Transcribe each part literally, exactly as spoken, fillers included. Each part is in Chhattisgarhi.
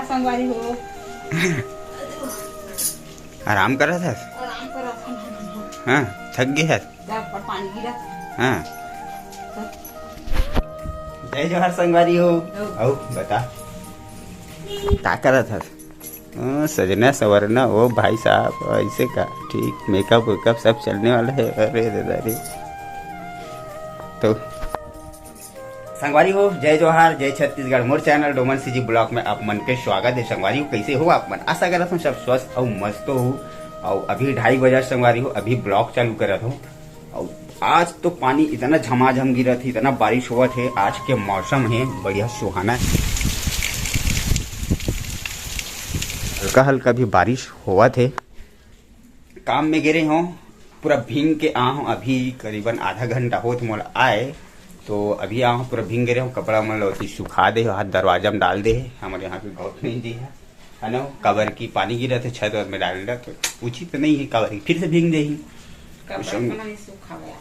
संगवारी हो। आराम करत हस? आराम करत हन। हाँ, थक गे हस? जा ऊपर पानी गिरत। हाँ। जय जोहार संगवारी हो। हो। अउ बता, का करत हस? हाँ, सजना संवरना, ओ भाई साहब, ऐसे का? ठीक, मेकअप वेकअप सब चलने वाला है। अरे दादा रे। तो संगवारी हो, जय जोहार, जय छत्तीसगढ़। मोर चैनल डोमन सीजी ब्लॉग में आप मन के स्वागत है। संगवारी हो, कैसे हो आप मन? आशा करत हूँ सब स्वस्थ अउ मस्त हो। अउ अभी ढाई बजा संगवारी हो, अभी ब्लॉग चालू करत हूँ। अउ आज तो पानी इतना झमाझम गिरत है, इतना बारिश होवत है, आज के मौसम है बढ़िया सुहाना है, हल्का हल्का भी बारिश होवत है। काम में गे रहे हूँ, पूरा भींग के आ हूँ। अभी करीबन आधा घंटा होत मोला आए, तो अभी आ हूँ, पूरा भींग गे रहे हूँ। कपड़ा मन ल ओती सुखा दे, हाथ दरवाजा में डाल दे है। हमारे यहाँ के गौतमी जी है, है ना, काबर की पानी गिरत है छत में डाल रहा, तो उचित नहीं है, काबर की फिर से भींग दे ही। कपड़ा संग- मन नहीं सुखावे।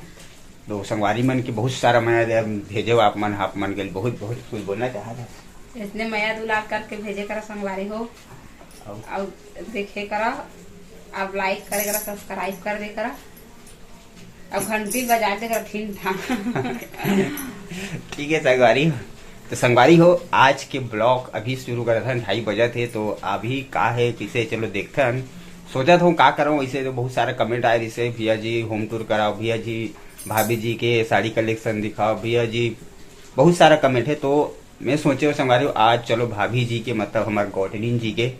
तो संगवारी मन के बहुत सारा मया दे, भेजो आप मन, आप मन के लिए बहुत बहुत कुछ बोलना चाहत है। इतने मया दुलार करके भेजे करा संगवारी हो। अउ अउ देखे करा, आप लाइक करे करा, सब्सक्राइब कर दे करा, अउ घंटी बजा दे करा, ठीक ठाक। ठीक है संगवारी हो। तो संगवारी हो, आज के ब्लॉग अभी शुरू करत हन, ढाई बजत हे, तो अभी का है, किसे, चलो देखथन। सोचत हूँ का करूँ, इसे तो बहुत सारा कमेंट आए, जैसे भैया जी होम टूर कराओ, भैया जी भाभी जी के साड़ी कलेक्शन दिखाओ, भैया जी बहुत सारा कमेंट है। तो मैं सोचे हूँ संगवारी हो, आज चलो भाभी जी के, मतलब हमारे गौटलीन जी के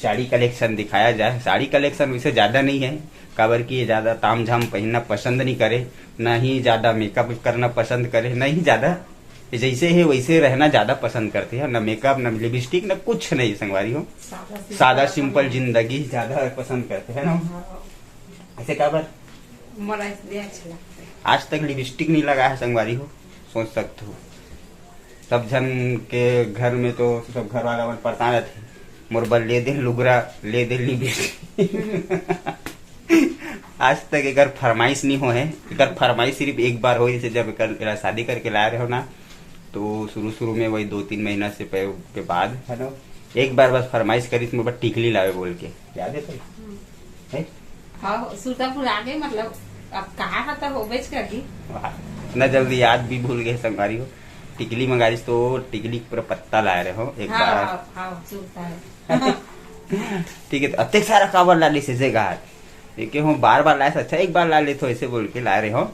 साड़ी कलेक्शन दिखाया जाए। साड़ी कलेक्शन वैसे ज़्यादा नहीं है, काबर कि ये ज़्यादा ताम झाम पहनना पसंद नहीं करे, ना ही ज़्यादा मेकअप करना पसंद करे, ना ही ज़्यादा जैसे है वैसे रहना ज़्यादा पसंद करते हैं। ना मेकअप, ना लिपस्टिक, ना कुछ नहीं संगवारी हो, सादा सिंपल सादा सिंपल जिंदगी ज़्यादा पसंद करते हैं ना। हाँ। ऐसे काबर? मोला इसलिए अच्छा लगता है। आज तक लिपस्टिक नहीं लगा है संगवारी हो, सोच सकते हो। सब झन के घर में तो सब घर वाला मन परेशान रहते, मोर बर ले दे लुगरा, ले दे लिपस्टिक। आज तक एकर फरमाइश नहीं हो है। एकर फरमाइश सिर्फ एक बार होइस, जब एकर, एला शादी करके लाए रहे हो ना, तो शुरू शुरू में वही दो तीन महीना से पह-, के बाद, है ना, एक बार बस फरमाइश करिस, मोर बर टिकली लावे बोल के, याद है तो? हम्म। है? हाँ, सुरतापुर आगे, मतलब, अब कहा था तो होबेच करही। वाह, इतना जल्दी याद भी भूल गए संगवारी हो। टिकली मंगारिस तो टिकली के पूरा पत्ता लाए रहे हो एक हाँ, बार। हाँ, हाँ, सुरता है। ठीक है, तो अतेक सारा काबर ला लिस ऐसे घाट? ये के हो बार बार लाए से अच्छा एक बार ला लेथो, ऐसे बोल के लाए रहे हो।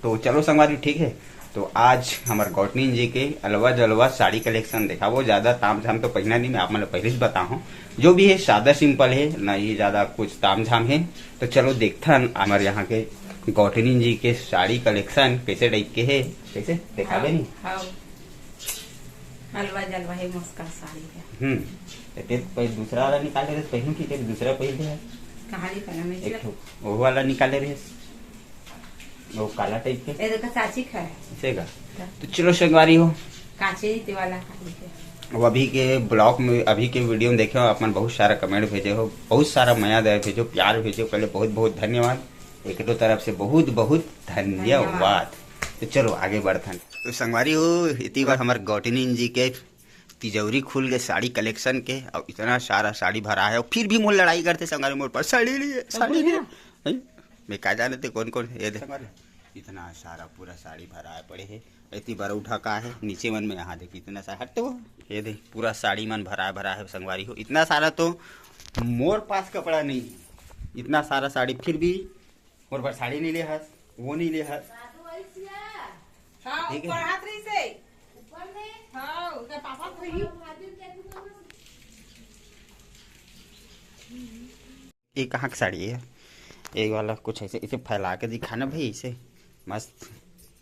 तो चलो संगवारी, ठीक है, तो आज हमारे गौटलीन जी के अलवा जलवा साड़ी कलेक्शन देखा। वो ज़्यादा ताम झाम तो पहना नहीं, मैं आप मतलब पहले से बता हूँ, जो भी है सादा सिंपल है, ना ही ज़्यादा कुछ ताम झाम है। तो चलो देखथन हमारे यहाँ के गौटलीन जी के साड़ी कलेक्शन कैसे टाइप के है, कैसे देखा हाँ, नहीं। हाँ। अलवा जलवा है, मस्त साड़ी है। हम्म। तो तेरे कोई दूसरा वाला निकाले रहे, पहनू की तेरे दूसरा पहले है। कहाँ निकाला मैं एक इसलिए? ठो वो वाला निकाले रहे, वो काला टाइप के। ये देखो, चाची का है। इसे का? का? तो चलो संगवारी हो। काची रीति वाला काली के। वो अभी के ब्लॉग में, अभी के वीडियो में देखे हो, आप मन बहुत सारा कमेंट भेजे हो, बहुत सारा मया दया भेजो, प्यार भेजो, पहले बहुत बहुत धन्यवाद। एक दो तरफ से बहुत बहुत धन्यवाद। धन्यवाद। तो चलो आगे बढ़थन। तो संगवारी हो, इतनी बार हमारे गौटलीन जी के तिजौरी खुल गए साड़ी कलेक्शन के, और इतना सारा साड़ी भरा है, और फिर भी मोर लड़ाई करते संगवारी, मोर पास साड़ी नहीं है, तो साड़ी बोल नहीं है। ना। हैं? मैं का जाने थे कौन कौन है, ये देख संगवारी, इतना सारा पूरा साड़ी भरा है पड़े है। इतनी बड़ा उठा का है नीचे मन में, यहाँ देख इतना सा हट तो, ये देख पूरा साड़ी मन भरा भरा है संगवारी हो। इतना सारा तो मोर पास कपड़ा नहीं है, इतना सारा साड़ी, फिर भी मोर बर साड़ी नहीं ले हस, वो नहीं ले हस। हाँ, ठीक है। ऊपर हाथ रही से। ऊपर में? हाँ, उनका पापा को ही। ये कहाँ की साड़ी है? एक वाला कुछ ऐसे, इसे फैला के दिखाना भाई, इसे मस्त।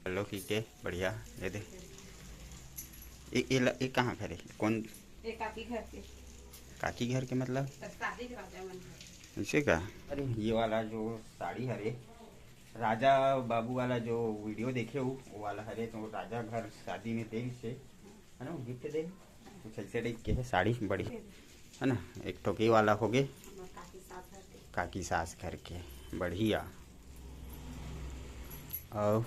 चलो ठीक है, बढ़िया। ये दे, ये, ये ल-, ये कहाँ घर है? कौन? ये काकी घर के। काकी घर के मतलब? तब शादी के राजा मन घर। ऐसे का? अरे, ये वाला जो साड़ी हरे, राजा बाबू वाला जो वीडियो देखे हो, वो वाला हरे, तो राजा घर शादी में दे से, है ना, गिफ्ट दे, कुछ ऐसे टाइप के है साड़ी बड़ी, है ना, एक ठो के वाला हो गए, काकी सास घर के। काकी सास घर के, बढ़िया। और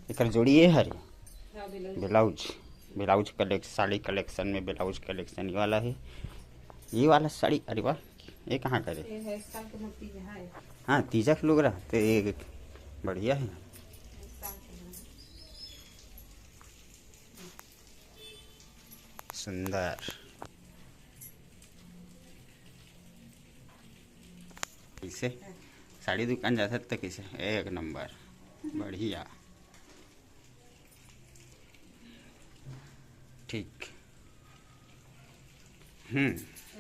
एकर जोड़ी ये हरे, हाँ, blouse. Blouse, blouse collection, sari collection में ब्लाउज कलेक्शन ये वाला है। ये वाला साड़ी, अरे वाह, ये कहाँ का रे? ये है, इस साल के मोती यहाँ है। हाँ, तीजा के लुगरा, तो ये बढ़िया है। इस साल के हैं। सुंदर। कैसे साड़ी दुकान जाता तो कैसे, एक नंबर, बढ़िया। ठीक। हम्म।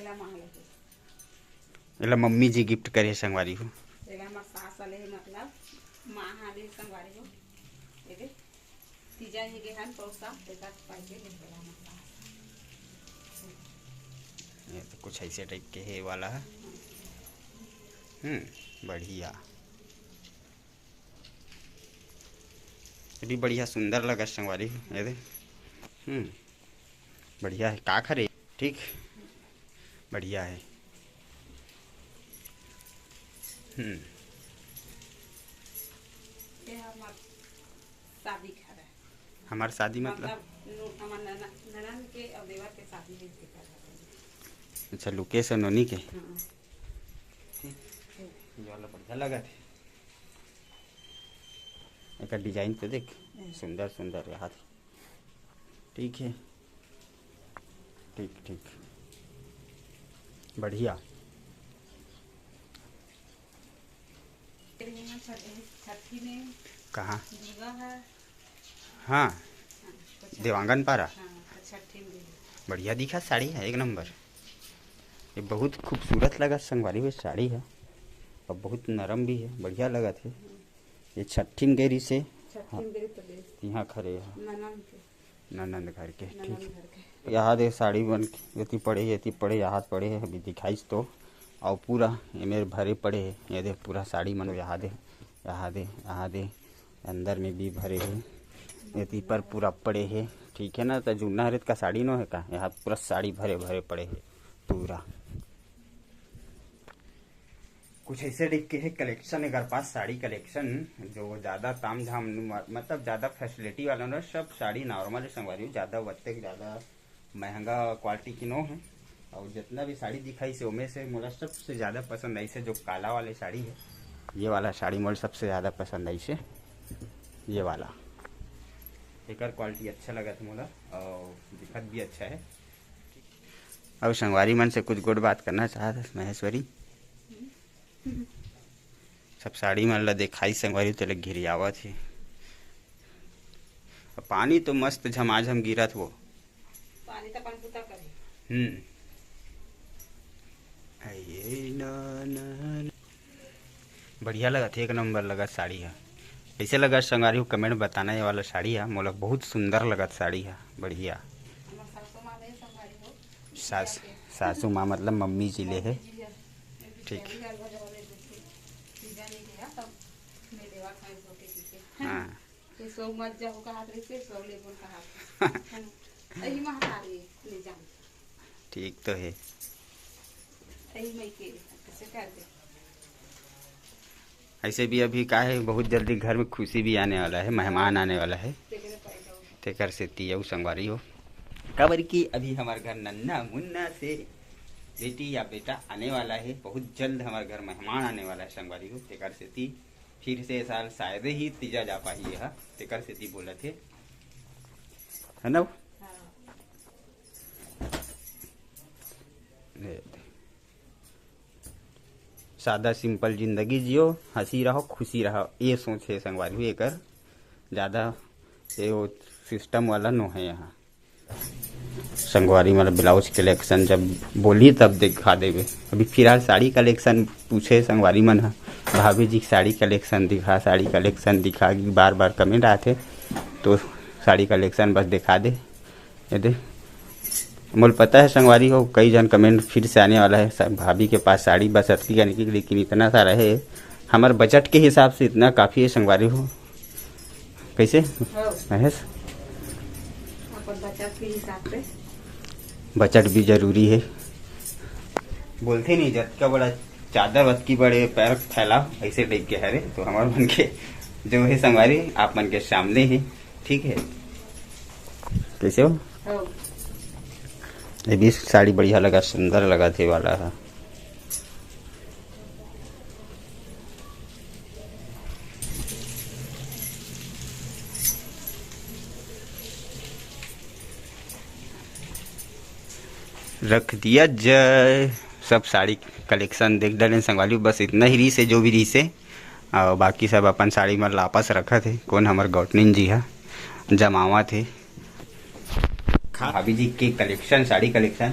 एला मांग लेते। एला मम्मी जी गिफ्ट करे संगवारी हो। एला हमर सास वाले, मतलब माँ हाले संगवारी हो। ये दे, तीजा ही के हन पौसा, तेकर पाई के ले एला हमर सास। ये तो कुछ ऐसे टाइप के है वाला है। हम्म, बढ़िया। ये भी बढ़िया सुंदर लगा संगवारी हो, ये दे। हम्म, बढ़िया है। का खरे? ठीक, बढ़िया है। हम्म। ये हमार शादी घर है। हमार शादी मतलब? मतलब, नु-, हमार नन-, ननद के और देवर के शादी है, इसके घर है। अच्छा, लुकेश और नोनी के? हाँ। ठीक। ये वाला बढ़िया लगा थे। एकर डिजाइन तो देख, हम्म। सुंदर सुंदर रहा थे। ठीक है, ठीक, ठीक, बढ़िया। छठी में कहाँ? दुर्गा है। हाँ, हाँ, तो छठी, देवांगन पारा। हाँ, तो छठी में भी। बढ़िया दिखा साड़ी है, एक नंबर। ये बहुत खूबसूरत लगा संगवारी, ये साड़ी है और बहुत नरम भी है, बढ़िया लगा थे। ये छठी में गई से। छठी में गई तो ले। यहाँ खड़े है। ननद के। ननद घर के, ननद ठीक। घर के। यहाँ दे साड़ी मन के, एती पड़े, एती पड़े, यहाँ पड़े है, अभी दिखाइस तो। और पूरा एमेर भरे पड़े है, ये दे पूरा साड़ी मन यहाँ दे, यहाँ दे, यहाँ दे, अंदर में भी भरे है, एती पर पूरा पड़े है, ठीक है ना। तो जुन्ना हरे का साड़ी नो है का, यहाँ पूरा साड़ी भरे भरे पड़े है पूरा। कुछ ऐसे टाइप के है कलेक्शन एकर पास, साड़ी कलेक्शन, जो ज़्यादा ताम झाम, मतलब ज़्यादा फैसिलिटी वाला ना, सब साड़ी नॉर्मल है संगवारी, ज़्यादा वत्ते ज़्यादा महंगा क्वालिटी की नो है। और जितना भी साड़ी दिखाई से, उनमें से मोला सबसे ज़्यादा पसंद आई से जो काला वाले साड़ी है, ये वाला साड़ी मोला सबसे ज़्यादा पसंद आई से, ये वाला। एकर क्वालिटी अच्छा लगा था मोला और दिखत भी अच्छा है। और संगवारी मन से कुछ गोठ बात करना चाहत हस महेश्वरी? सब साड़ी मन ला देखाई संगवारी, तेला घिरियावत हे। अब पानी तो मस्त झमाझम गिरत वो। पानी तो अपन बुता करे। हम्म। आइए ना, ना, ना। बढ़िया लगत हे, एक नंबर लगत साड़ी ह। कैसे लगत संगवारी हो, कमेंट बताना। ये वाला साड़ी ह मोला बहुत सुंदर लगत साड़ी ह, बढ़िया। हमर सासू माँ ले संगवारी हो। सास, सासू माँ मतलब मम्मी जी ले हे। मम्मी जी ह। ठीक। बिटिया भी अलग अलग ले देथे। सीधा नहीं गया तब मैं लेवा खाए सो के पीछे। हाँ। ये सो मत जाओ कहा रही से, सो ले बोल कहा। है ना? यही महतारी ले जान। ठीक तो है। यही मई के कैसे कर दे। ऐसे भी अभी का है, बहुत जल्दी घर में खुशी भी आने वाला है, मेहमान आने वाला है। तेकर सेती अउ संगवारी हो, काबर कि अभी हमार घर नन्ना मुन्ना से बेटी या बेटा आने वाला है, बहुत जल्द हमार घर मेहमान आने वाला है संगवारी हो। तेकर सेती फिर से ए साल शायदे ही तीजा जा पाही, यह तेकर सेती बोलत हे, है ना? हाँ। ए, सादा सिंपल जिंदगी जियो, हंसी रहो, खुशी रहो, ये सोच हे संगवारी हो एकर। ज़्यादा ये वो सिस्टम वाला नो है यहाँ। संगवारी मन ब्लाउज कलेक्शन जब बोली तब दिखा देवे। अभी फिलहाल साड़ी कलेक्शन पूछे संगवारी मन ह, भाभी जी साड़ी कलेक्शन दिखा, साड़ी कलेक्शन दिखा, बार बार कमेंट आथे, तो साड़ी कलेक्शन बस दिखा दे। ये दे, मोल पता है संगवारी हो, कई जन कमेंट फिर से आने वाला है, सब भाभी के पास साड़ी बस अतकी कने की, लेकिन इतना सारा है, हमारे बजट के हिसाब से इतना काफ़ी है संगवारी हो। कैसे? हाँ। महेश? अपन बचत के हिसाब से। बचत भी जरूरी है। बोलते नहीं, जतका बड़ा चादर, वतकी बड़े पैर फैलाव, ऐसे टाइप के हरे। तो हमारे मन के जो है संगवारी, आप मन के सामने ही, ठीक है? कैसे हो? हाँ। ये भी साड़ी बढ़िया लगा, सुंदर लगा थे वाला है। रख दिया जय। सब साड़ी कलेक्शन देख डालेन संगवारी, बस इतना ही रहिस हे जो भी रहिस हे। और बाकी सब अपन साड़ी मन ला वापस रखत हे। कोन हमर गौटनिन जी ह जमावत हे। भाभी जी के कलेक्शन, साड़ी कलेक्शन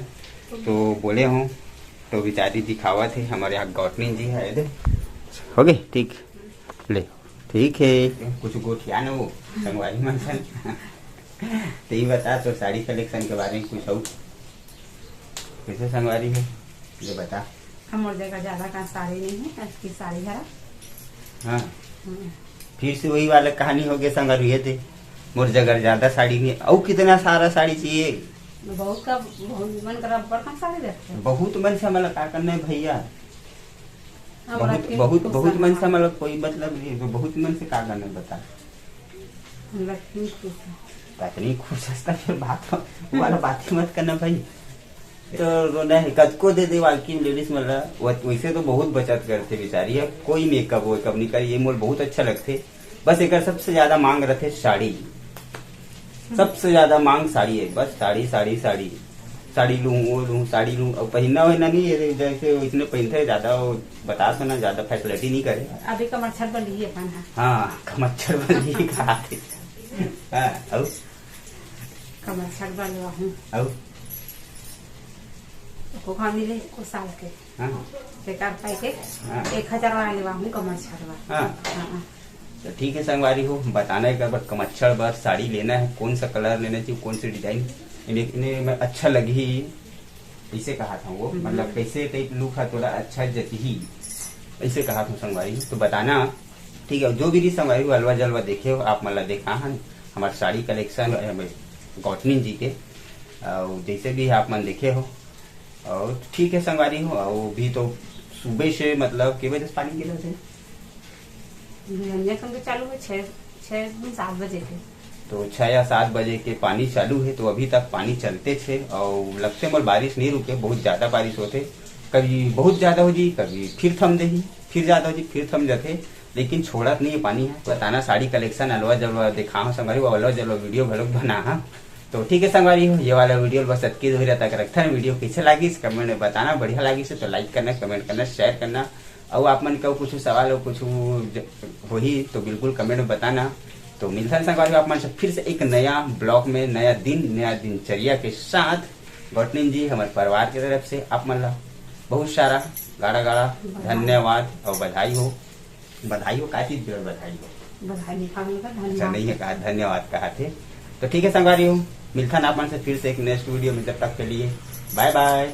तो बोले हूँ, तो बेचारी दिखावत हे हमर यहाँ गौटनिन जी ह। ये दे, हो गए, ठीक, ले, ठीक है। कुछ गोठिया न वो संगवारी मन सन। तो ये बता तो साड़ी कलेक्शन के बारे में कुछ और कैसे संगवारी है, ये बता। हमर जगह ज्यादा का साड़ी नहीं है, अतकी साड़ी हरा। हाँ। हम्म। फिर से वही वाला कहानी हो गया संगवारी, ये दे, मोर जगह ज्यादा साड़ी नहीं, और कितना सारा साड़ी चाहिए? बहुत का, बहुत मन करा, बड़का साड़ी रखते हैं। बहुत मन से हमला का करना है भैया? हम बहुत, रखें बहुत, तो बहुत मन से सामान। हमला कोई मतलब नहीं है, तो बहुत मन से का करना है बता। हम रखें खुश है। पत्नी खुश है, फिर बात, वो वाला बात ही मत करना भाई। तो रोना है, कतको दे दे वालकिन लेडीज मन ला, वो वैसे तो बहुत बचत करथे बेचारी, अब कोई मेकअप वेकअप नहीं करे, ये मोर बहुत अच्छा लगथे। बस एकर सबसे ज्यादा मांग रथे साड़ी, सबसे ज्यादा मांग साड़ी है, बस साड़ी, साड़ी, साड़ी, साड़ी लूं, वो लूं, साड़ी लूं। अब पहिनना वहिनना नहीं है, जैसे इसने पहिनथे ज्यादा, वो बता सो ना, ज्यादा फैसिलिटी नहीं करे। अभी कमरछट बन रही है अपन, हाँ। हाँ, कमरछट बन रही है, कहा थे। हाँ, अब कमरछट बनवा हूँ। अब को कहाँ मिले, को साल के। हाँ। बेकार पाई के हाँ। एक हजार वाला लेवा हूँ कमरछट वाला। हाँ। हाँ। तो ठीक है संगवारी हो, बताना एक बार कमरछट बर साड़ी लेना है, कौन सा कलर लेना चाहिए, कौन सी डिजाइन इन्हें, इन्हें में अच्छा लगही, ऐसे कहा था वो, हम्म। मतलब कैसे टाइप लुक है थोड़ा अच्छा जचही, ऐसे कहा था संगवारी हो, तो बताना। ठीक है, जो भी रही संगवारी हो, अलवा जलवा देखे हो, आप मन ला देखा है हमारे साड़ी कलेक्शन गौटनिन जी के, और जैसे भी आप मन देखे हो, और ठीक है संगवारी हो, और भी तो सुबह से मतलब के बजे से पानी गिरा थे? बिहनिया कन के चालू है, छः, छः सात बजे के। तो छः या सात बजे के पानी चालू है, तो अभी तक पानी चलते छे और लगते मोर बारिश नहीं रुके, बहुत ज्यादा बारिश होते, कभी बहुत ज्यादा हो जी, कभी फिर थम देही, फिर ज्यादा हो जी, फिर थम जाते, लेकिन छोड़त नहीं है पानी है। बताना साड़ी कलेक्शन अलवा जलवा दिखाओ संगवारी, वो अलवा जलवा वीडियो घलोक बना हा। तो ठीक है संगवारी हो, ये वाला वीडियो बस अतकी दूर तक रखथन। वीडियो कैसे लागिस कमेंट में बताना, बढ़िया लागिस तो लाइक करना, कमेंट करना, शेयर करना, अउ आप मन के कुछ सवाल हो, कुछ ज-, होही तो बिल्कुल कमेंट में बताना। तो मिलथन संगवारी हो आप मन से फिर से एक नया ब्लॉग में, नया दिन, नया दिनचर्या के साथ। गौटनिन जी हमारे परिवार के तरफ से आप मन ला बहुत सारा गाड़ा गाड़ा धन्यवाद। धन्यवाद और बधाई हो। बधाई हो, का चीज के बधाई हो? बधाई नहीं, का बोलता? अच्छा, धन्यवाद। नहीं है कहा, धन्यवाद कहा थे। तो ठीक है संगवारी हो, मिलथन आप मन से फिर से एक नेक्स्ट वीडियो में, जब तक के लिए बाय बाय।